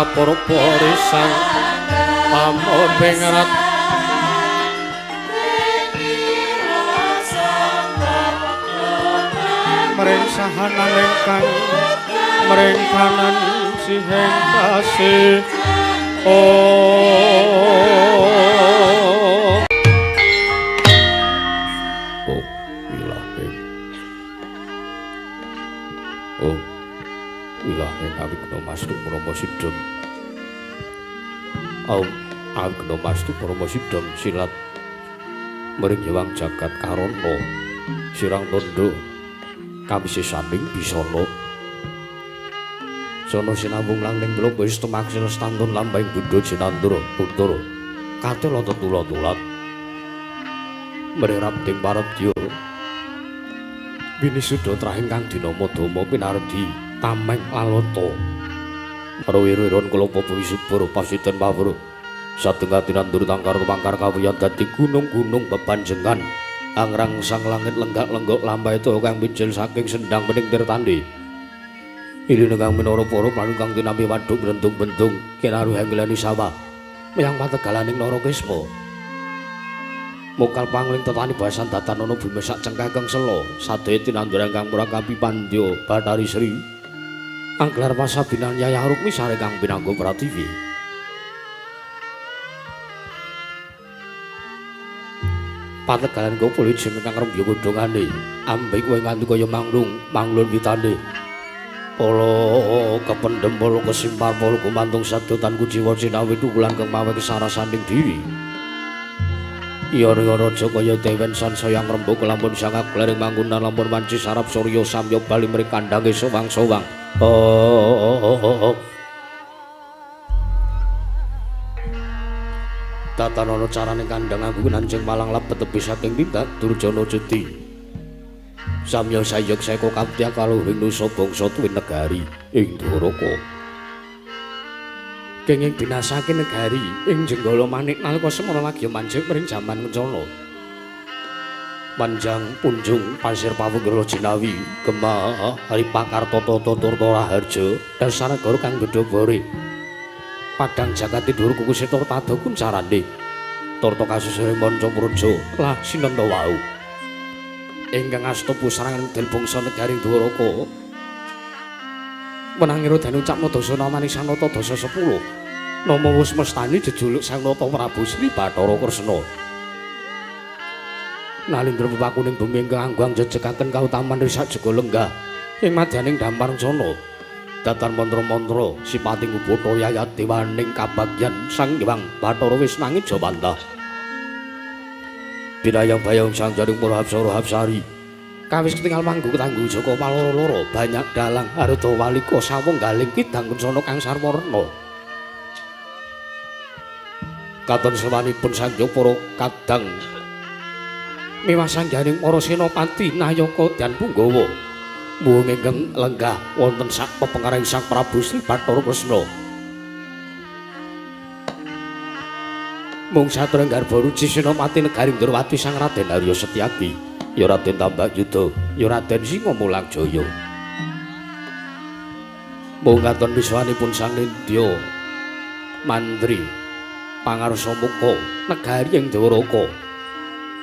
kapurpa risang pamoping rat mring sahanan ingkang mring kanan siheng kasih. Oh oh ilahing, oh ilahing awigna mastu parama sidhem. Aum awigna mastu parama sidhem silat mring Hyang Jagat Karana sirang tandha kawisisaning bisana. Sono sinambung langning mlopo istemaksil stantun lambahing budha jinandra putra katel tetula-tulat mring rabding paradya winisuda trahing kang dinama Dama pinardi tameng lalata rawira-wiron kelapa bumi subur pasiten pawruh satengah tinandur tangkar tumangkar kawiyan dadi gunung-gunung bebanjengan angrang sang langit lenggak-lenggok lampah itu kang mijil saking sendang bening tirtandi iline kang minara para planing kang tinampi waduk brentung-bentung kinaruh engleni sawah meyang pategalaning Narakisma mokal pangling tetani basan datan ana bumi sak cengkah kang sela sadaya tinandur kang murakapi pandya Bathari Sri anggelar pasabinan Yayah Rukmi sare kang pinangga pratiwi. Pategalan kumpul jeneng kang rembya godhongane ambe kowe nganti kaya manglung manglun witane pala kependhem pala kesimpar pala gumantung sadotan kuciwa cinawi tukulan kang mawe kesarasaning diri. Yara raja kaya dewen sansaya ngrembug lampun sangak glaring manggunan lampun wanci sarap surya samya bali mring kandhange sowang-sowang. Oh. Tatanana carane kandhang anggo nanjing malang lebet tebi saking tindak Durjana Jeti. Samya sayek seka kaptya kaluhing nusa bangsa tuwin negari ing Dwaraka. Kenging binasake negari ing Jenggala Manik nalika semana lagi manjing mring jaman Kencana. Panjang punjung pasir pawunggala jinawi gemah hari pakar tata turta raharja dasar negara kang gedhobore. Padang jagat tidur kuku setor tada kuncarane torta kasusure manca praja lah sinenta wau ingkang asta pusaran del bangsa negari Dwaraka menangira den ucapna dasa namani sanata dasa 10 nama wis mestani jejuluk Sang Nata Prabu Sri Bathara Kresna nalindra pepakuning bumi ingkang angguang jejekaken kautaman risak jaga lenggah ing madyaning dampar rencana datan mantra-mantra sipating upata yayat dewaning kabagyan Sang Hyang Bathara wis nanging jawantah binayang bayang sang jaring para hapsara hapsari kawis ketingal manggu ketanggu jaka paloro-loro banyak dalang arda walika sawung galing kidang kencana kang sarwarna katon sewanipun sang hyang para kadang miwah sangganing para senopati nayaka dan punggawa muwung ingkang lenggah wonten sak pepengaring Sang Prabu Sri Bathara Kresna. Mung saturang garba ruci senopati negari Ndrawati Sang Raden Arya Setyaki, ya Raden Tambak Yuda, ya Raden Singamulang Jaya. Mung katon wiswanipun Sang Nindya Mandri pangarsa muka negari ing Dwaraka.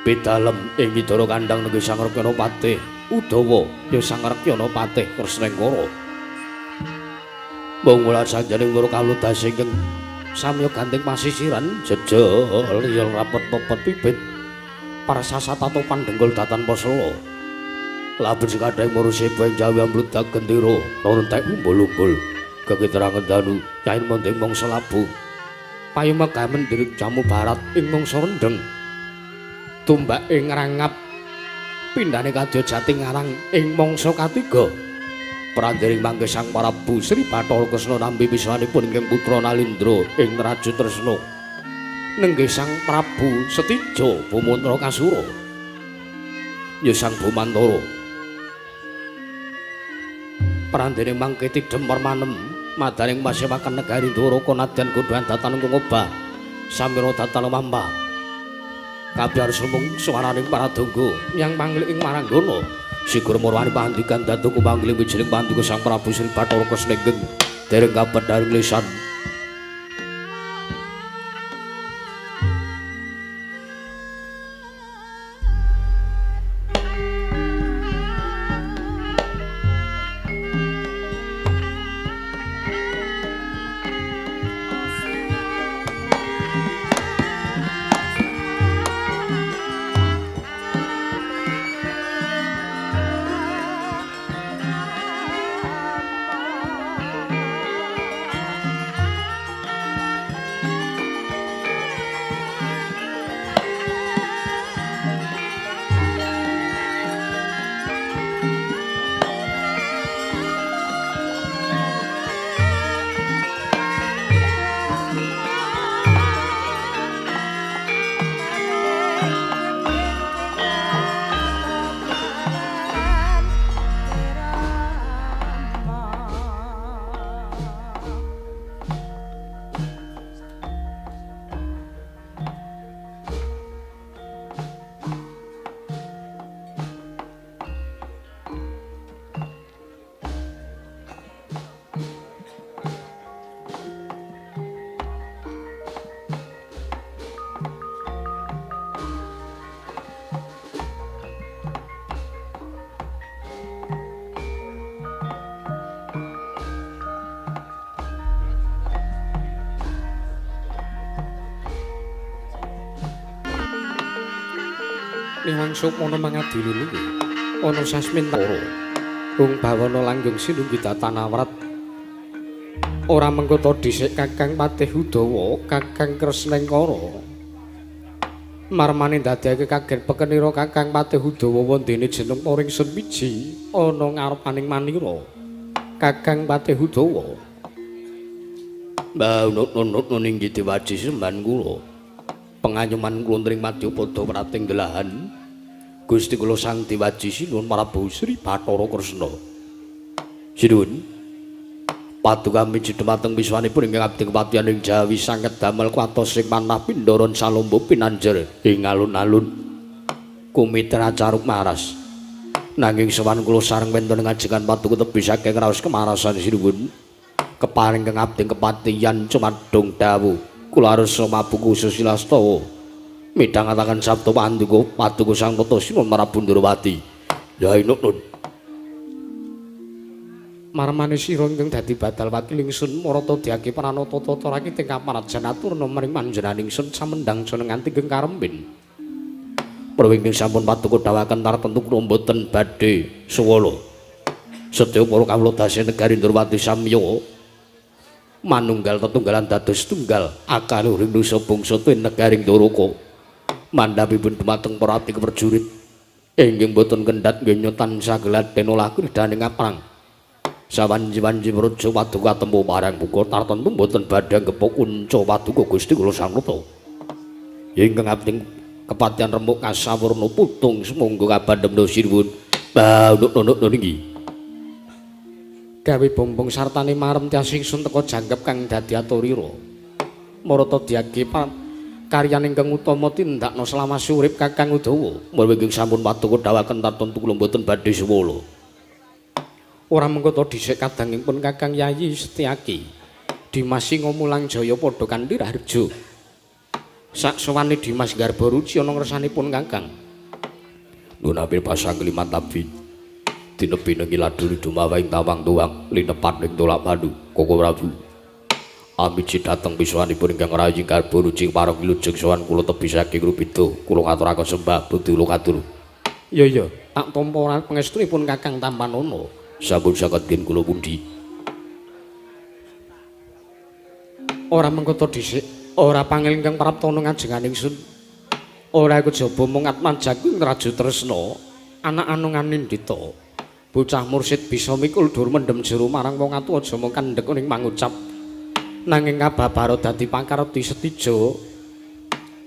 Bidalem ing Widara kandhang negeri Sang Rekyana Patih Udawa ya Sang Rekyana Patih Kresnengkara. Mung mula sanjaning para kawula ingkang samya ganting pasisiran jejel yel rapet pepet pipit parsasat tato pandhenggul datan pasela. Laben sekadheng maruseba ing jawi ambludak gendera rontek umbul-umbul kekiterangan danu yain mending mangsa labuh payu megamen diri jamu barat ing mangsa rendheng tumbak ing rangap pindhane kadya jati ngarang ing mangsa katiga prandering mangke Sang Prabu Sri Bathara Kresna nampi wiswanipun ingkang putra Nalindra ing Raja Tresna nenggih Sang Prabu Setija Bumantra Kasura ya Sang Bumantara prandering mangke tidhem permanem madaning masewakan negari Dwaraka nadyan godhan datan ngobah samira datan mampa kabeh sumung swaraning paradongga yang manglik ing maranggana sigur murwani pandikan datu kumanggiling wijiling pandika Sang Prabu Sri Bathara Kresna ingkang dereng kabedharing lisan Niwang sukmana mangadili niki ana sasmintara Hung bawana langgeng sinunggi datanawrat ora mengko dhisik Kakang Patih Udawa Kakang Kresnengkara marmane ndadekake kaget pekenira Kakang Patih Udawa wondene jeneng poring sun wiji ana ngarepaning manira Kakang Patih Udawa. Mbah nut-nut ninggi diwaji semban kula pengayuman kula ring madyapada prating delahan Gusti kula Sang Dewaji Sinuwun Prabu Sri Bathara Kresna. Sinuwun paduka miji dumateng wiswanipun ingkang abdi kepatihan ing Jawi sanget damel kuwatos sing manah pindharan salombo pinanjer ing alun-alun kumitra caruk maras. Nanging sowan kula sareng wonten ngajengan paduka tebih saking raos kemarasan sinuwun keparing kang abdi kepatihan cumadung dawuh kula arsa mabuku susilastawa midhangetaken sabda panduka paduka Sang Tata Sinuwun Prabu Ndrawati. Ya inuk nun. Marmane sira ingkang dadi badal wakil ingsun marata diake pranata tata rakit ing kaparajan aturna maring panjenengan ingsun samendang jeneng nganti ingkang karembin. Perwingking sampun paduka dawuhaken tartemtu kula mboten badhe suwala. Sedaya para kawula dase negari Ndrawati samya manunggal tetunggalan dados tunggal akaluring nusa bangsa tuwin negari Ndoraka. Mandhapipun dumateng para abdi prajurit inggih mboten kendhat nggenya tansah geladen olah kridaning aprang. Sawanji-wanji praja paduka tempuh marang buka tartemtu mboten badhe gepuk unca paduka Gusti kula Sang Nata. Ingkang abdi kepatihan remuk kasawurna putung sumangga kabandhem sinuwun. Mbah nunuk niki. Gawe bombong sartane marem tias ingsun teka jangkep kang dadi aturira. Marata diage karyan ingkang utama tindakna selawase urip Kakang Udawa. Mrewingking sampun paduka dawuhaken tartemtu kula mboten badhe suwala. Ora mengko ta dhisik kadangipun Kakang Yayi Setyaki Dimas Singomulang Jaya padha kanthi raharja. Saksowane Dimas Garba Ruci ana ngersanipun Kakang. Nuwun apil pasang klimat tabi. Dinebi nengi laduli dumawa ing tawang tuwang linepat ing tolak mandu Koko Prabu. Amiji dhateng piswanipun ingkang rayi Garba Ruci pareng wilujeng sowan kula tebih saking Rubida kula ngaturaken sembah budi kula katur. Iya iya, tak tampa ora pangestunipun Kakang Tampanana. Sampun saged gen kula pundi. Ora mengko ta dhisik, ora pangil ingkang praptana ngajengan ingsun. Ora kejaba mung atmajaku ing Raja Tresna, anak anung anindita. Bocah mursid bisa mikul dur mendem jero marang wong atuwa aja mung kandhek ning mangucap. Nanging kababara dadi pakarti setija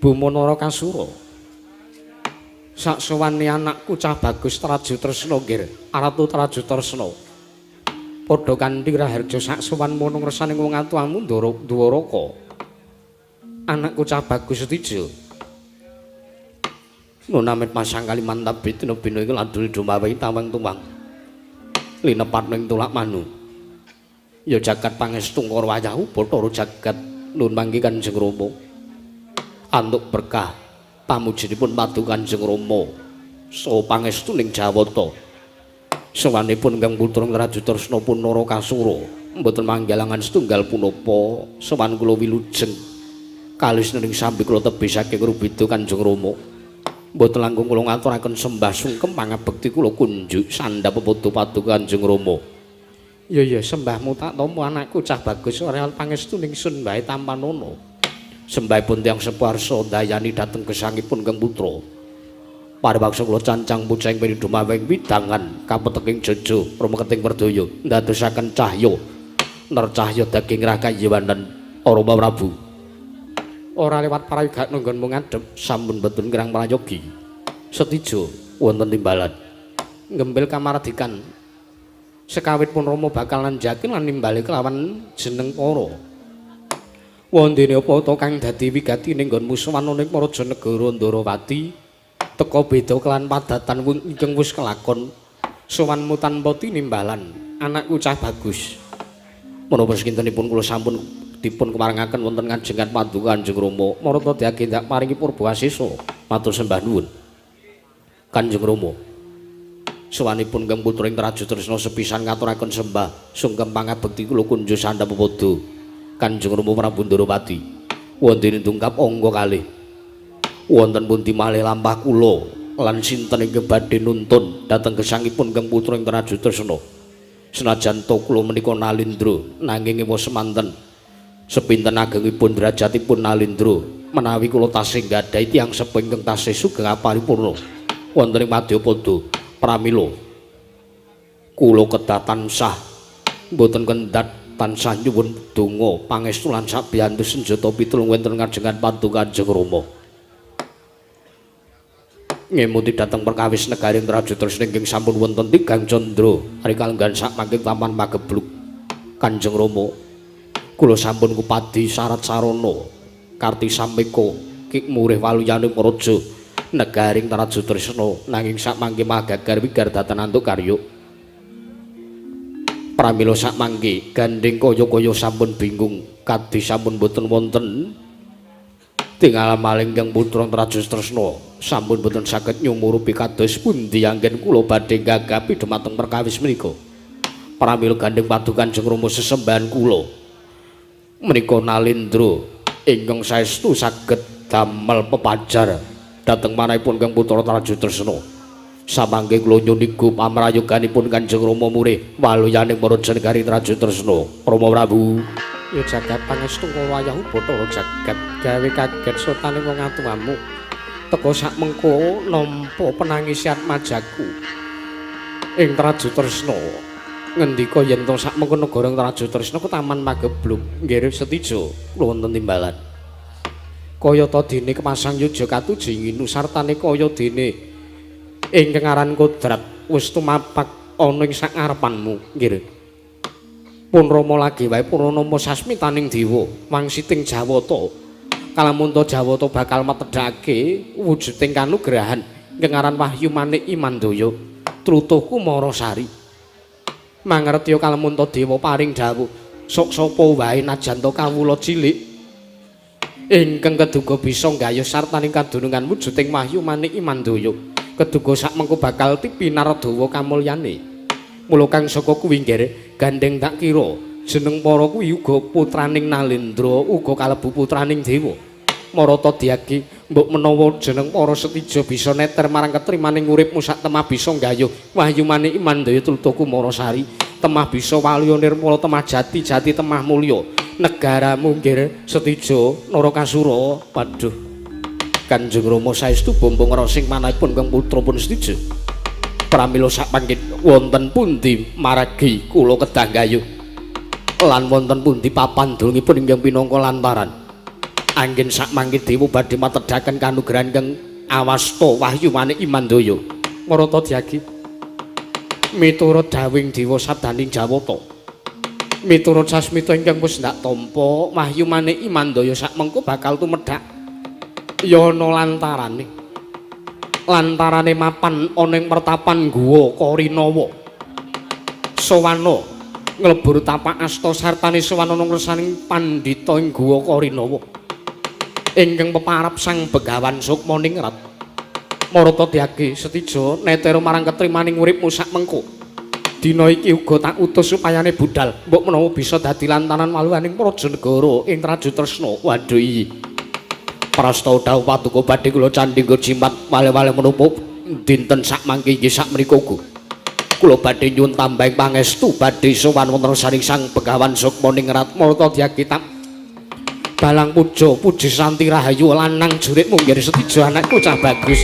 Buma Narakasura. Saksowane anakku cah bagus Raja Tresna nggir, Ratu Raja Tresna. Padha kanthi raharja saksowan mono ngresane wong atuwamu Ndwaraka. Anakku cah bagus Setija. Nun amit masang Kalimantan bina bina iki landul dumawi tawang tuwang. Linepat ning tulak manu. Ya jagat pangestu karo wayahu Bathara jagat nun manggi Kanjeng Rama. Antuk berkah pamujinipun padu Kanjeng Rama saha pangestu ning Jawata. Sowanipun Kang Putra Raja Tresna Punarakasura mboten manggalangan setunggal punapa sowan kula wilujeng kalis ning sambi kula tebih saking Rubida Kanjeng Rama. Mboten langkung kula ngaturaken sembah sungkem pangabekti kula kunjuk sandhap pepadha padu Kanjeng Rama. Ya ya sembahmu tak tampa anakku cah bagus ora pangestu ning sun bae tampanana. Sembahipun tiyang sepuh arsa ndayani dhateng gesangipun Kang Putra. Paribaksa kula cancang puceng pinidhumawing widangan kapeteking jejo rumeketing werdaya ndadosaken cahya nercahya daging rakayiwanen Rama Prabu. Ora lewat prayoga nggonmu ngadhep sampun betun kirang prayogi. Setija wonten timbalan nggembel kamardikan. Sekawit pun Rama bakal nanjaki lan nimbali kelawan jeneng para. Wondene apa ta kang dadi wigati ning nggonmu sowan ning Praja Negara Ndrawati teka beda kelan padatan ingkang wis kelakon sowanmu tanpa tinimbalan anakku cah bagus. Menapa sekintenipun kula sampun dipun keparengaken wonten ngajengan paduka Kanjeng Rama marata diage ndak paringi purba asesa matur sembah nuwun Kanjeng Rama. Sowanipun Kang Putra ing Raja Tresna sepisan ngaturaken sembah sungkem pangabekti kula kunjuk sandhap pepadha Kanjeng Rama Prabu Ndrawati. Wondene dungkap angka kalih. Wonten pundi malih lampah kula Lan sinten ingkang badhe nuntun dhateng gesangipun Kang Putra ing Traju Tresna. Senajan to kula menika Nalindra nanging ewa semanten sepinten agengipun derajatipun Nalindra menawi kula tasih nggadahi tiyang sepuh ingkang tasih sugeng aparipurna wonten ing madyapada. Pramila kula kedah tansah mboten kendhat tansah nyuwun donga pangestu lan sabiyantu senjata pitulung wonten ngajengan paduka Kanjeng Rama. Ngemuti dhateng perkawis negaring Traju Tresna ingkang sampun wonten tigang candra ari kalenggan sak mangke taman mageblug. Kanjeng Rama, kula sampun kupadi syarat sarana karti sameka kikmurih waluyane praja negaring Traju Tresna nanging sak mangke magagar wigar datan antuk karya. Pramila sak mangke gandeng kaya-kaya sampun bingung kadhi sampun boten wonten tinggal maling Kang Putra Traju Tresna sampun boten saged nyumurupi kados pundi anggen kula badhe gagapi dhumateng perkawis menika. Pramila gandeng paduka Kanjeng Rama sesembahan kula menika Nalindra ingkang saestu saged damel pepajar dhateng manahipun Kang Putra Traju Tresna. Samangke kula nyuniku pamrayoganipun Kanjeng Rama murih waluyaning para negari Traju Tresna. Rama Prabu, ya jagat pangestu wayah Bathara jagat gawe kaget sotane wong atuwamu. Teka sak mengko nampa penangisian majaku ing Traju Tresna. Ngendika yen to sak mengko negara Traju Tresna ku taman mageblug nggih Setija kula wonten timbalan. Kaya ta dene kepasang yuja katuji nginu sartane kaya dene ingkang aran kodrat wis tumapak ana ing sak ngarepanmu nggih. Pun Rama lagi wae purana sasmitaning dewa wangsiting Jawata. Kalamunta Jawata bakal metedhake wujuding kanugrahan ingkang aran Wahyu Manik Imandaya trutuh Kumarasari. Mangertiya kalamunta dewa paring dawuh sok sapa wae najan ta kawula cilik ingkang keduga bisa nggayuh sartaning kadunungan wujuding Wahyu Manik Imandaya keduga sak mengko bakal tipinardawa kamulyane. Mula kang saka kuwi nggih gandeng tak kira jeneng para kuwi uga putraning Nalindra uga kalebu putraning dewa. Marata diagi mbok menawa jeneng para Setija bisa neter marang ketrimaning uripmu sak temah bisa nggayuh Wahyu Manik Imandaya Tlutuh Kumarasari temah bisa waluya nirmala temah jati jati temah mulya negaramu nggih Setija Narakasura. Paduh Kanjeng Rama saestu bombong rasing manahipun Kang Putra pun Setija. Pramila sak panggen wonten pundi maragi kula kedah nggayuh lan wonten pundi papan dulungipun ingkang pinangka lantaran anggen sak mangke dewa badhe matedhaken kanugrahan kang awasta Wahyu Manik Imandaya. Marata diagi miturut dawing dewa sabdaning Jawata miturut sasmita ingkang wis ndak tampa Wahyu Manik Imandaya sak mengko bakal tumedhak ya ana lantarane. Lantarane mapan ana ing pertapan Guwa Karinawa. Sawana nglebur tapak asta sartane sawana ngresaning pandhita ing Guwa Karinawa. Ingkang peparap Sang Begawan Sukmaningrat. Marata diagi Setija netera marang ketrimaning uripmu sak mengko. Dina iki uga tak utus supayane budal mbok menawa bisa dadi lantaran waluhaning praja negara ing Traju Tresna. Waduh iki. Prasta dawuh paduka badhe kula candhi nggo jimat wale-wale menapa dinten sak mangke inggih sak menika uga. Kula badhe nyuwun tambahing pangestu badhe sowan wonten saring Sang Begawan Sukmaningrat. Marata diagi tak balang puja puji santi rahayu lanang juritmu nggih Setija anakku cah bagus.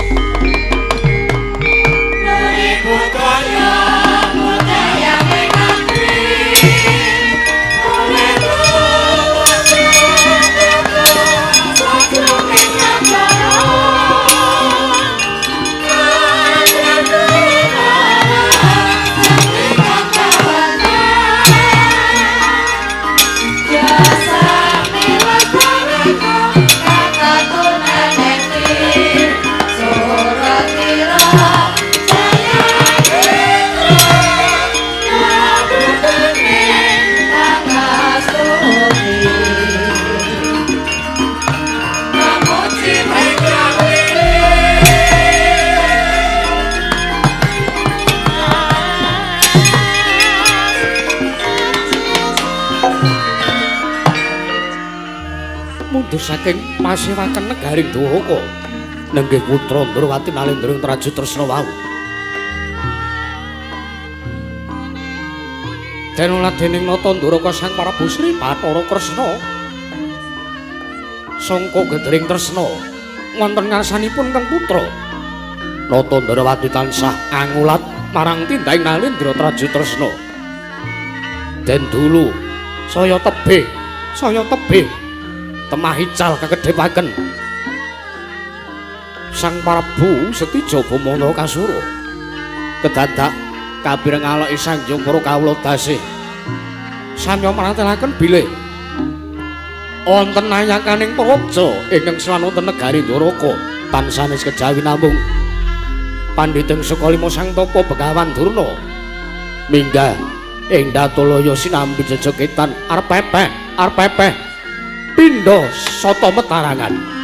Mundur saking pasewaken negaring Dwaraka. Nenggih putra Ndrawati Nalendra ing Traju Tresna wau. Den ladening Nata Nduraka Sang Prabu Sri Bathara Kresna sangka gedring tresna wonten ngarsanipun kang putra Nata Ndrawati tansah angulat marang tindhaing Nalendra Traju Tresna. Den dulu saya tebih temah ical kakedhepaken Sang Prabu Setija Bumana Kasura kedadak kabireng aloki sanjung para kawula dasih samya mratelaken bilih wonten ayakaning praja ingkang sowan wonten negari Ndoraka tansah kejawi namung pandhiteng Sukalima Sang Tapa Begawan Durna minggah ing Datulaya sinambi jejegetan arep pepeh pindha sata metarangan.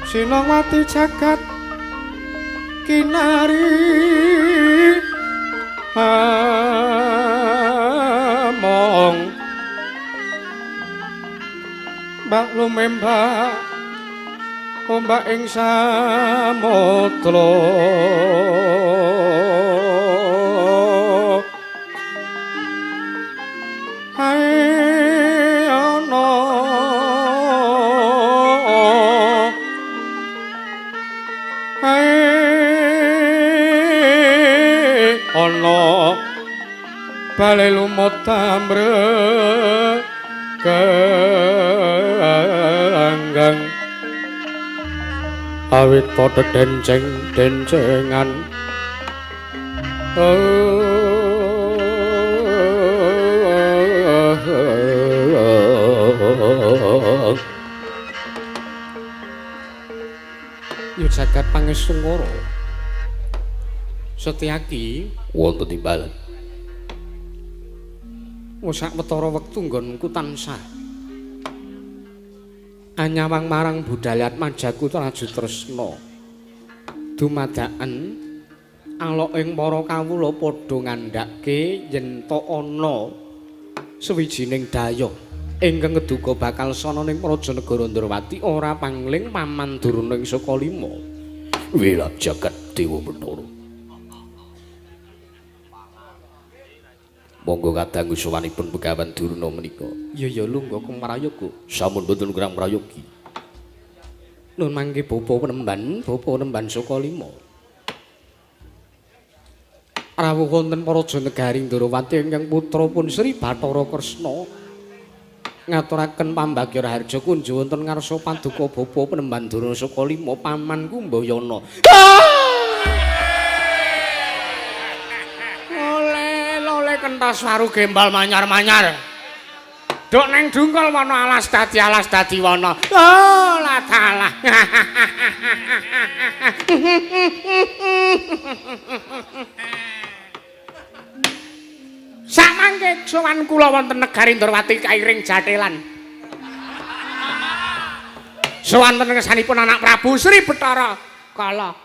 Sinongwati jagat kinari among mbak lumembak ombak ing samudra ae ana ana bale lumut amre kanggang awit padha denceng-dencengan. Yo jagat pangestungkara Setyaki wonten timbalan. Sak wetara wektu nggonku tansah anyawang marang budayat majaku Traju Tresna. Dumadakan alok ing para kawula padha ngandhake yen ta ana sawijining dayoh ingkang ngeduga bakal sana ning praja negara Ndrawati ora pangling Paman Durna ing Sukalima. Wilap jagat Dewa Bathara. Monggo kadang usuwanipun Begawan Durna menika. Iya ya lungguh kumrayoga. Sampun boten kurang prayogi. Nun mangke bapa penemban Sukalima. Rawuh wonten praja negari Ndrawati ingkang putra pun Sri Bathara Kresna ngaturaken pambagya raharja kunjo wonten ngarsa paduka bapa penemban Durna Sukalima paman Kumbayana. Kentas waru gembal manyar-manyar. Duk neng dungkul wana alas dadi alas dadi wana. Oh, lah dalah. Samangke sowan kula wonten negari Ndrawati kairing jatelan. Sowan wonten ngersanipun anak Prabu Sri Bathara Kala.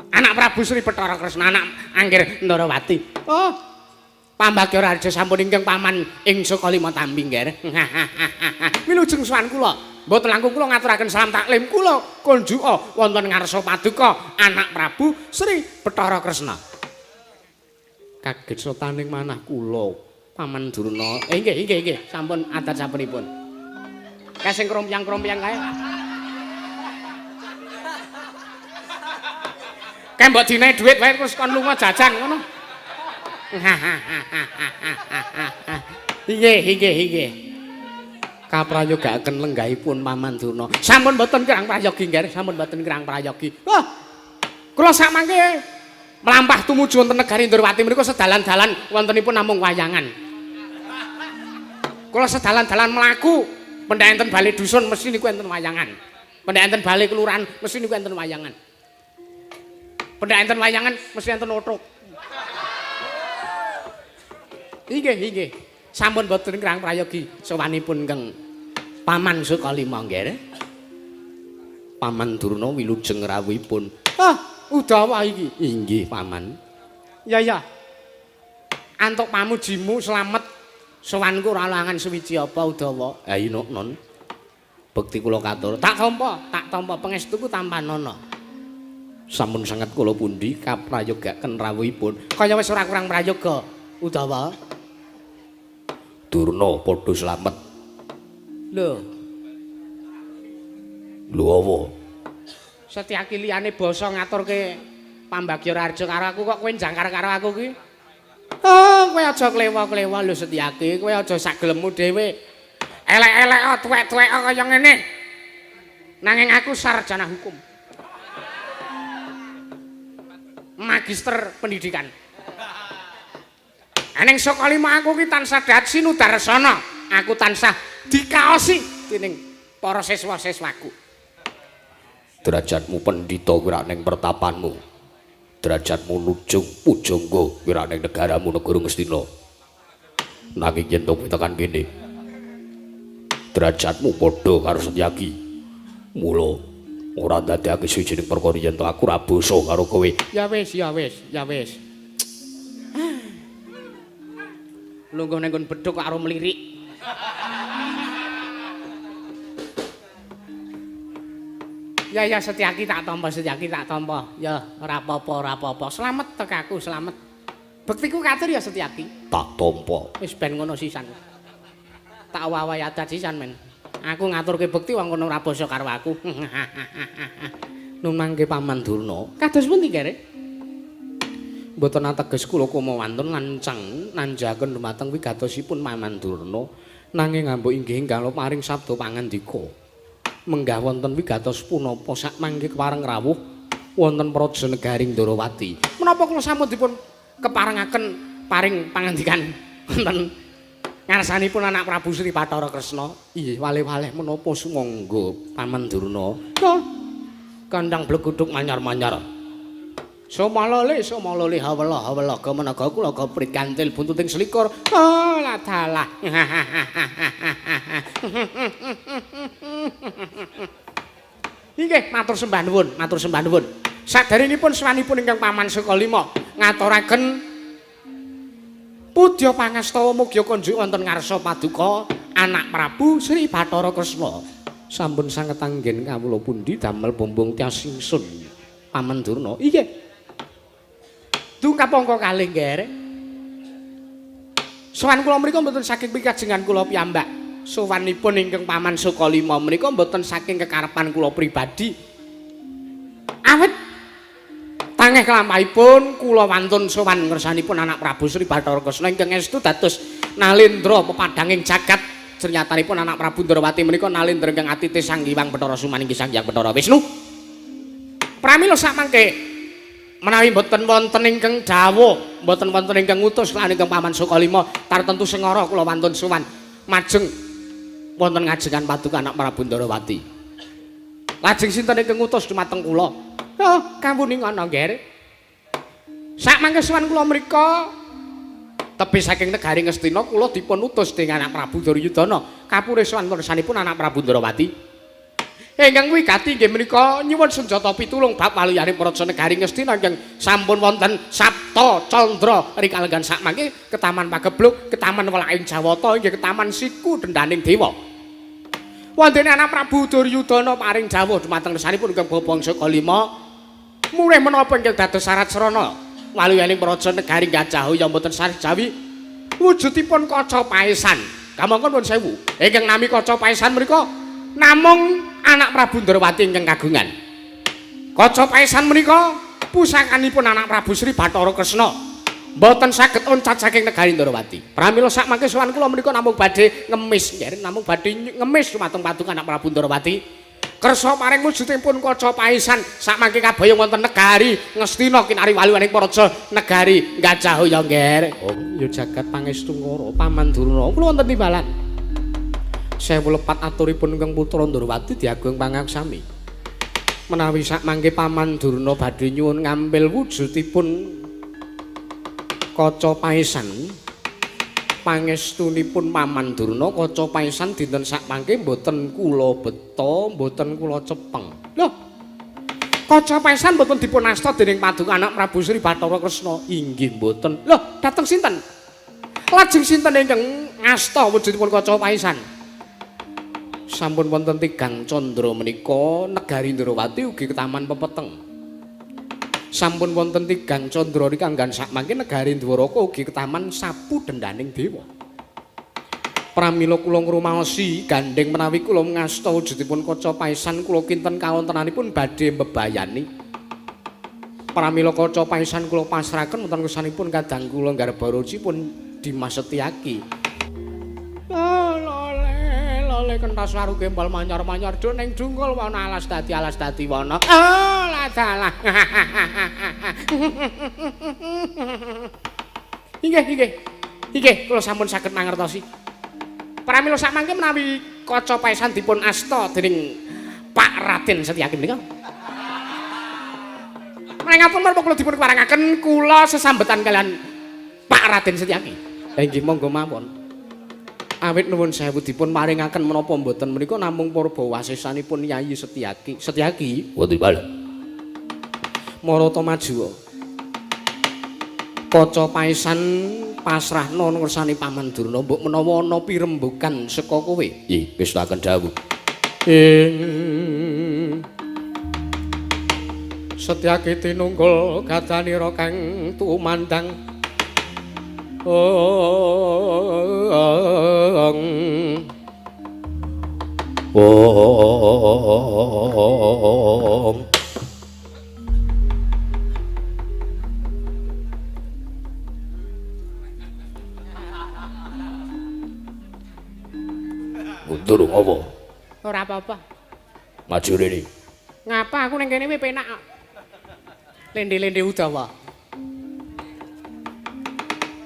Anak Prabu Sri Bathara Kresna anak Anggir Ndrawati. Oh. Pambagya Raja sampun ingkang paman ing Sukalima Tambi nggih. Wilujeng sowan kula. Mboten langkung kula ngaturaken salam taklim kula kunjuka wonten ngarsa paduka anak Prabu Sri Bathara Kresna. Kaget sotaning manah kula Paman Durna. Nggih nggih nggih sampun adat sapunipun. Kae sing krompyang-krompyang kae. Kae mbok dinehi dhuwit wae terus kon lunga jajan ngono. Nggih nggih nggih. Kaprayogaaken lenggahipun Paman Durna. Sampun mboten kirang prayogi nggih, sampun mboten kirang prayogi. Wah. Kula sakmangke mlampah tumuju wonten negari Ndrawati menika sedalan-dalan wontenipun namung wayangan. Kula sedalan-dalan mlaku pendak enten bale dusun mesti niku enten wayangan. Pendak enten bale kelurahan mesti niku enten wayangan. Pendak enten wayangan mesti enten othok. Inggih inggih. Sampun boten kirang prayogi sowanipun ingkang Paman Sukalima nggih. Paman Durna wilujeng rawuhipun. Ah, Udawa iki. Inggih, Paman. Ya ya. Antuk pamujimu slamet sowanku ora langan suwiji apa Udawa. Ha iya non. Bekti kula katur. Tak tampa pangestuku tampanana. Sampun sanget kula pundi kaprayogaken rawuhipun. Kaya wis ora kurang prayoga Udawa. Durna padha slamet. Lho. Lho apa? Setyaki liyane basa ngaturke Pambagya Raharja karo aku kok kowe jangkar karo aku ki? Oh, kowe aja klewa-klewa lho Setyaki, kowe aja sagelemmu dhewe. Elek-elek tuwek-tuwek kaya ngene. Nanging aku sarjana hukum. Magister pendidikan. Aning Sukalima aku ki tansah dat sinudarsana. Aku tansah dikaosi dening para siswa-siswaku. Derajatmu pendhita kuwi rak ning pertapanmu. Derajatmu nujung pujangga kuwi rak ning negaramu negara Ngastina. Nanging yen to tekan kene, derajatmu padha karo Setyaki. Mula ora ndadekake suwijining perkara yen to aku ora basa karo kowe. Ya wis, ya wis, ya wis. Lungguh ning nggon bedhug karo mlirik. Ya ya Setyaki tak tampa, Setyaki tak tampa. Ya ora apa-apa, ora apa-apa. Slamet tekaku, slamet. Bektiku katur ya Setyaki. Tak tampa. Wis ben ngono sisan. Tak wawahi adat sisan men. Aku ngaturke bekti wong kono ora basa karo aku. Nun mangke Paman Durna. Kados pundi kere? Mboten ateges kula kumawantun lancang nanjaken dumateng wigatosipun Paman Durna nanging ngambuk inggih ingkang paring sabda pangandika. Menggah wonten wigatos punapa sakmangke kepareng rawuh wonten praja negari Ndrawati. Menapa kula sampun dipun keparengaken paring pangandikan wonten ngarsanipun anak Prabu Sri Bathara Kresna? Inggih waleh-waleh menapa sumangga Paman Durna. Kandang bleguduk manyar-manyar. Somalole somalole hawela hawela gemenaga kula goprit kantil buntuting selikur. Oh lah dalah. Inggih matur sembah nuwun, matur sembah nuwun. Saderengipun sowanipun ingkang Paman Sukalima ngaturaken pudya pangastawa mugia kunjuk wonten ngarsa paduka anak Prabu Sri Bathara Kresna. Sampun sanget anggen kawula pundi damel bumbung tias ingsun Paman Durna. Inggih. Dungkap angka kalih nggih. Sowan kula mriku mboten saking pikajengan kula piyambak. Sowanipun ingkang Paman Sukalima menika mboten saking kekarepan kula pribadi. Awit tangeh kelampahipun kula wantun sowan ngersanipun anak Prabu Sri Bathara Kresna ingkang estu dados nalendra pepadhanging jagat. Sernyatanipun anak Prabu Ndrawati menika nalendra ingkang atite Sang Hyang Bathara Sumaninggih Sang Hyang Bathara Wisnu. Pramila sakmangke Menawi mboten wonten ingkang dawuh, mboten wonten ingkang ngutus lan ingkang Paman Sukalima tartemtu sengara kula wantun sowan majeng wonten ngajengan paduka anak Prabu Ndarawati. Lajeng sinten ingkang ngutus dumateng kula? Oh, kawuning ana, Ngger. Sakmangke sowan kula mrika tebih saking negari Ngastina kula dipun utus dening anak Prabu Duryudana. Kapure sowan tersanipun anak Prabu Ndarawati. Ingkang wigati inggih menika nyuwun senjata pitulung bab waluyaning praja negari Ngastina ingkang sampun wonten Sapta Candra rikalenggan sakmangke ketaman pagebluk, ketaman welaking Jawata inggih ketaman siku dendaning dewa. Wontene anak Prabu Duryudana paring dawuh dumateng resanipun ingkang Bapa Kalima murih menapa ingkang dados syarat srana waluyaning praja negari Gajahaya mboten sareh jawi wujudipun kaca paesan. Kamangka nuwun sewu ingkang nami kaca paesan menika namung anak Prabu Ndrawati ingkang kagungan. Kaca paesan menika pusakanipun anak Prabu Sri Bathara Kresna. Mboten saged oncat saking negari Ndrawati. Pramila sakmangke sowan kula menika namung badhe ngemis, nggih, namung badhe ngemis dumateng paduka anak Prabu Ndrawati. Kersa paring wujudipun kaca paesan sakmangke kabayang wonten negari Ngastina kinari waluwaning praja negari Gajahaya, Ngger. Oh, ya jagat pangestu ngara Paman Durna. Kula wonten timbalan. Sewu lepat aturipun ingkang putra Ndrawati diagung pangaksami. Menawi sakmangke Paman Durna badhe nyuwun ngambil wujudipun kaca paesan, pangestunipun Paman Durna kaca paesan dinten sakmangke mboten kula beta, mboten kula cepeng. Lho, kaca paesan mboten dipun asta dening paduka anak Prabu Sri Bathara Kresna. Inggih mboten. Lho, dhateng sinten? Lajeng sinten ingkang ngasta wujudipun kaca paesan? Sampun wonten tigang candra menika negari Ndrawati ugi ketaman pepeteng. Sampun wonten tigang candra rikanggan sakmangke negari Dwaraka ugi ketaman sapu dendaning dewa. Pramila kula ngrumaosi gandheng menawi kula ngasta wujudipun kaca paesan kula kinten kawontenanipun badhe mbebayani. Pramila kaca paesan kula pasrahaken wonten kersanipun kadang kula Garbaruci pun Dimas Setyaki. Lole kentas waru gembal manyar-manyar do ning dungkul wana alas dadi wana. Oh, ladalah. Inggih, inggih. Inggih, kula sampun saged mangertosi. Pramila sakmangke menawi kaca paesan dipun asta dening Pak Raden Setyaki menika. Menawi menapa kula dipun keparengaken kula sesambetan kalian Pak Raden Setyaki. Inggih, monggo mawon. Awit nuwun sewu dipun paringaken menapa mboten menika namung purba wasisanipun Yayi Setyaki. Setyaki wonten bal. Marata maju. Kaca paesan pasrahna ngersani Paman Durna mbok menawa ana pirembugan saka kowe. Nggih, ngestakaken dawuh. Ing Setyaki tinunggul gadanira kang tumandang. Ong ong Mundur ngopo? Ora apa-apa. Maju rene. Ngapa aku ning kene penak. Lende-lende udawa.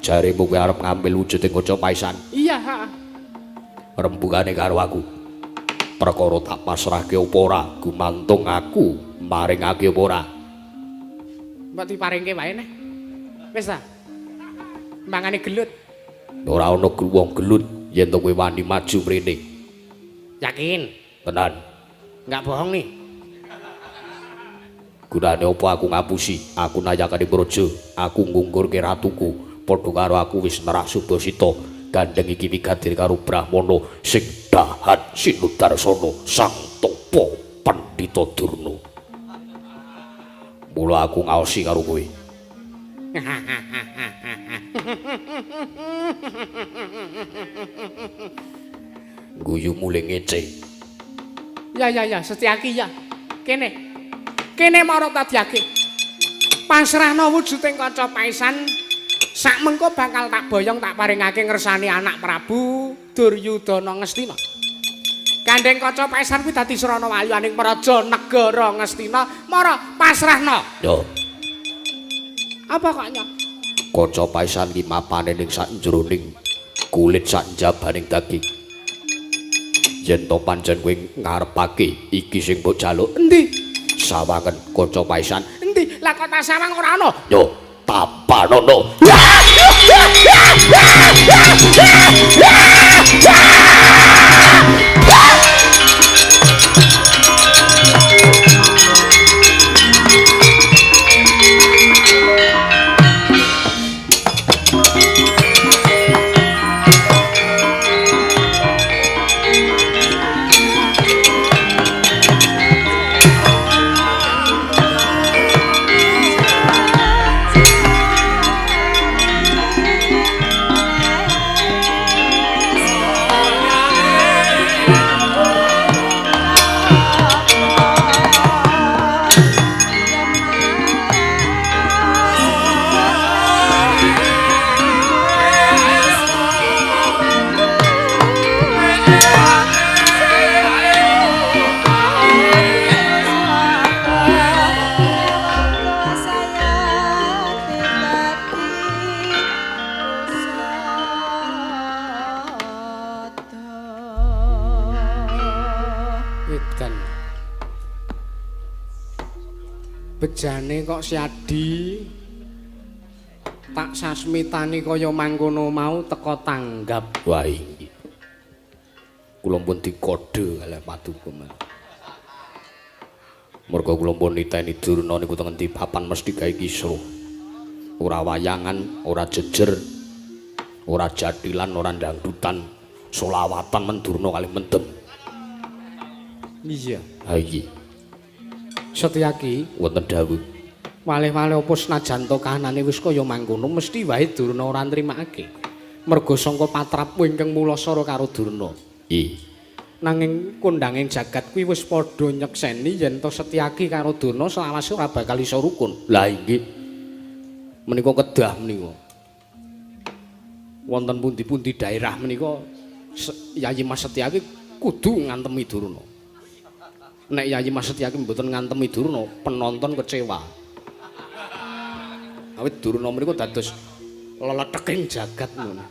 Jaremu kowe arep ngambil wujuding kaca paesan. Iya, heeh. Rembugane karo aku. Perkara tak pasrahke apa ora, gumantung aku maringake apa ora. Mbok diparingke wae neh. Wis ta. Mangane gelut. Ora ana wong gelut yen to kowe wani maju mrene. Yakin? Tenan. Enggak bohong nih. Gunane apa aku ngapusi? Aku nayakane praja, aku ngunggurke ratuku. Padha karo aku wis nerak subasita gandeng iki wigadir karo brahmana sing dahat sinudarsana sang tapa pandhita Durna. Mula aku ngaosi karo kowe. Guyu mule ngece. Ya ya ya, Setyaki ya. Kene. Kene marang tadiake. Pasrahna wujuding kaca paesan sak mengko bakal tak boyong tak paringake ngersani anak Prabu Duryudana Ngastina. Gandeng kaca paesan kuwi dadi srana waluyaning praja negara Ngastina, mara pasrahna. Yo. Apa koknya? Kaca paesan ki mapane ning sak jroning kulit sak njabaning daging. Yen to pancen kowe ngarepake iki sing mbok jaluk, endi? Sawangen kaca paesan. Endi? Lah kok tak sawang ora ana? Yo, tapanono. Bejane kok Siadi tak sasmitani kaya mangkono mau teka tanggap. Wah inggih. Kula pun dikode kalih paduka. Merga kula pun niteni Durna niku teng endi papan mesti gawe kisruh. Ora wayangan, ora jejer, ora jathilan, ora dangdutan, solawatan men Durna kalih mendem. Iya. Ha iki. Setyaki wonten dawuh. Waleh-waleh apa senajan to kahanane wis kaya mangkono mesti wae Durna ora nrimakake. Merga sangka patrapmu ingkang mulasara karo Durna. I. Nanging kondanging jagat kuwi wis padha nyekseni yen to Setyaki karo Durna selawase ora bakal iso rukun. Lah inggih. Menika kedah menika. Wonten pundi-pundi daerah menika Yayi Mas Setyaki kudu ngantemi Durna. Nek Yayi Mas Setyaki mboten ngantemi Durna, penonton kecewa. Awit Durna mriku dados leleteking jagat ngono.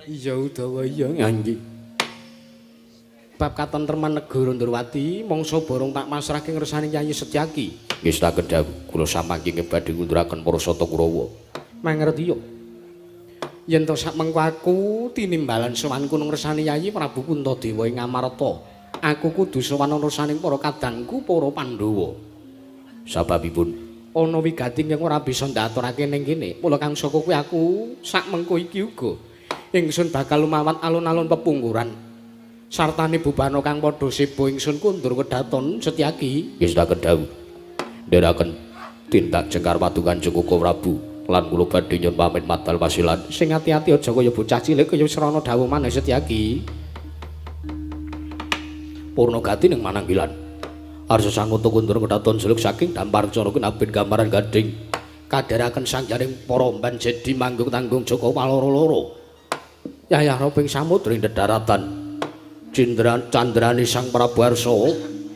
Iya Udawa iya nggih. Bab katentreman negara Ndorowati mangsa borong tak masrahke ngersani Yayi Setyaki. Nggih saken dawuh, kula samangke badhe ngunduraken para sata Kurawa. Mangerti yo. Yen to sak mengko aku tinimbalan sowanku ngersani Yayi Prabu Puntadewa ing Amarta. Aku kudu sowan ana saning para kadangku para Pandhawa. Sababipun ana wigati ingkang ora bisa ndaturake ning kene. Mula kang saka kuwi aku sak mengko iki uga ingsun bakal lumawat alun-alun pepungkuran. Sartane bubana kang padha seba ingsun kundur kedaton Setyaki. Nggih saken dawuh. Ndherekaken tindak jengkar padukan Kanjeng Prabu lan kula badhe nyuwun pamit madal pasilan. Sing ati-ati aja kaya bocah cilik kaya srana dawuh maneh Setyaki. Purna gati ning mananggilan. Arsa sanguta kundur kedaton suluk saking dampar cara kinabin gambaran gading. Kadharaken sangjaning para mban jedi manggung tanggung Joko Paloro-loro. Yayah roping samudra ing dedaratan. Cindran candrane Sang Prabu Arsa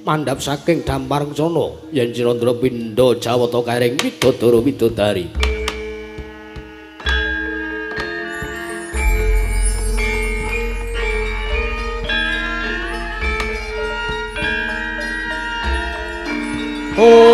mandhap saking dampar kencana yen Cirandra pindha Jawata karing widodara widodari. Oh.